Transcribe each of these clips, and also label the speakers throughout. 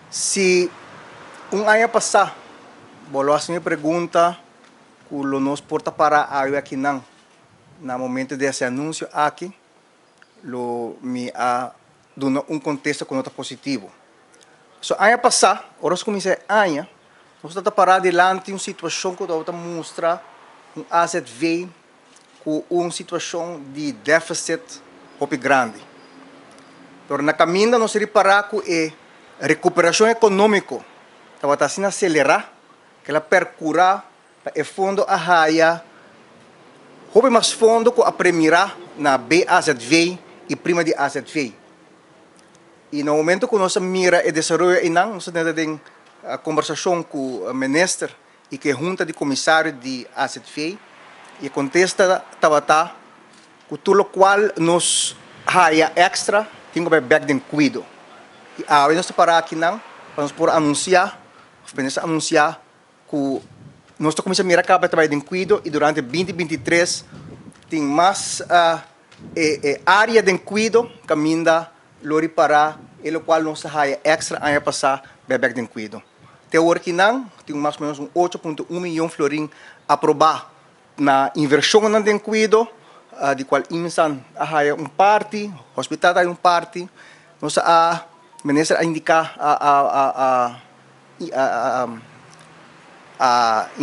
Speaker 1: Si un aña pasá bo lo hasi mi pregunta ku lo nos por ta para awe akinan na momento di hasi anunsio aki, lo mi a duna un kontesta ku no ta positivo. So aña pasá, ora nos kuminsá e aña, nos ta ta pará dilanti un situashon ku tabata mustra un azv ku un situashon di deficit hopi grandi. Pero na kaminda nos ripará ku e rekuperashon ekonómiko tabata asina aselerá ku el a perkurá pa e fondo a haya hopi mas fondo ku a premirá na BAZV i prima di azv. I na momento ku nos a mira e desaroyo einan, nos a tene den kombersashon ku minister i ku e hunta di komisario di azv i e kontesta tabata ku tur lokual nos haya èkstra tin ku bai bèk den kuido. I awe nos ta pará akinan pa nos por anunsiá òf minister anunsiá ku nos ta kuminsá mira kaba ta bai den kuido i durante 2023 tin mas e área den kuido kaminda lo ripará e lokual nos a haya èkstra aña pasá bai bèk den kuido. Te awor kinan tin mas o ménos un 8.1 miyon florin aprobá na invershonnan den kuido, di kual IMSAN a haya un parti, hospital ta haya un parti. Nos a, minister a indiká a a a a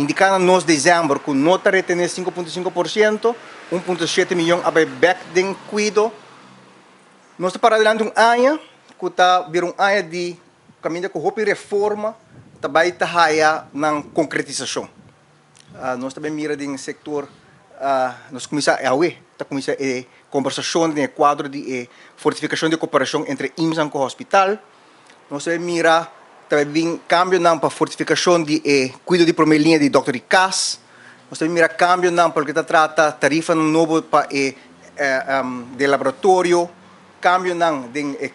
Speaker 1: indiká na nos desèmber ku no ta retené 5.5%, 1.7 miyon a bai bèk den kuido. Nos ta para dilanti un aña ku ta bira un aña di kaminda ku hopi reforma ta bai ta haya nan konkretisashon. Nos ta bai mira den sektor, nos kuminsá awe ta kuminsá e kombersashon den e kuadro di e fortifikashon di koperashon entre IMSAN ku hospital. Nos ta bai mira ta bai bin kambionan pa fortifikashon di e kuido di promé liña di dòkter di kas. Nos ta bai mira kambionan pa loke ta trata tarifanan nobo pa e den laboratorio, kambionan den e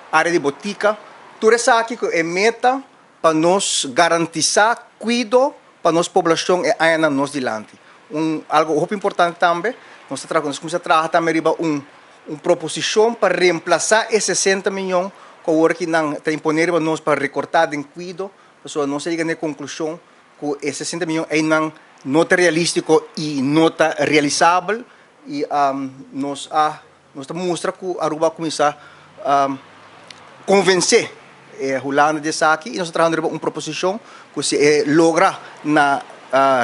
Speaker 1: área di botika. Tur esaki ku e meta pa nos garantisá kuido pa nos poblashon e añanan nos dilanti. Un algu hopi importante tambe, nos ta traha, nos kuminsá traha tambe riba un un proposishon pa remplasá e 60 miyon ku awor aki nan ta imponé riba nos pa rekortá den kuido, pasobra nos a yega na e konklushon ku e 60 miyon einan no ta realístiko i no ta realisabel i nos a Nos ta mustra ku Aruba a kuminsá konvensé e Hulanda di esaki i nos ta trahando riba un proposishon ku si e logra na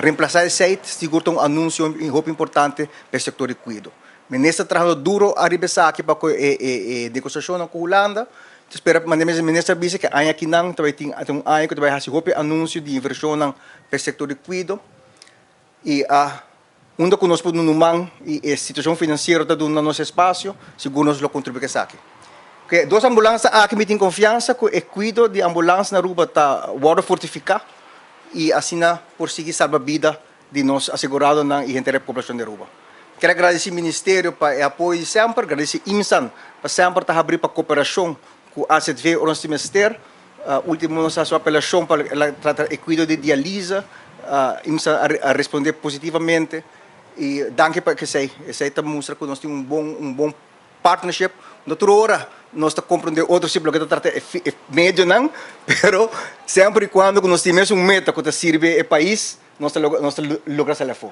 Speaker 1: remplasá esei sigur ta un anunsio hopi importante pa e sektor di kuido. Minister ta trahando duro ariba esaki pa ku e negosiashonnan ku Hulanda. Ta spera manera minister a bisa ku e aña akinan ta bai tin un aña ku ta bai hasi hopi anunsio di invershonnan pa e sektor di kuido i a Unda ku nos por duna un man i e situashon finansiero ta duna nos espasio, sigur nos lo kontribuí ku esaki. Ku e dos ambulansa aki mi tin konfiansa ku e kuido di ambulans na Aruba ta wòrdu fortifiká i asina por sigui salba bida di nos aseguradonan i henter e poblashon di Aruba. Kier a gradisí Ministerio pa e apoyo di semper, gradisí IMSAN pa semper ta habrí pa koperashon ku azv ora nos tin mester. Ultimo nos a hasi un apelashon pa trata e kuido di dialise. IMSA a respondé positivamente i danki pa esei. Esei ta mustra ku nos tin un bon un bon partnership. No tur ora nos ta komprondé otro si loke ta trata e medionan, pero semper i kuando ku nos tin mes un meta ku ta sirbi e pais, nos ta nos ta logra sali afó.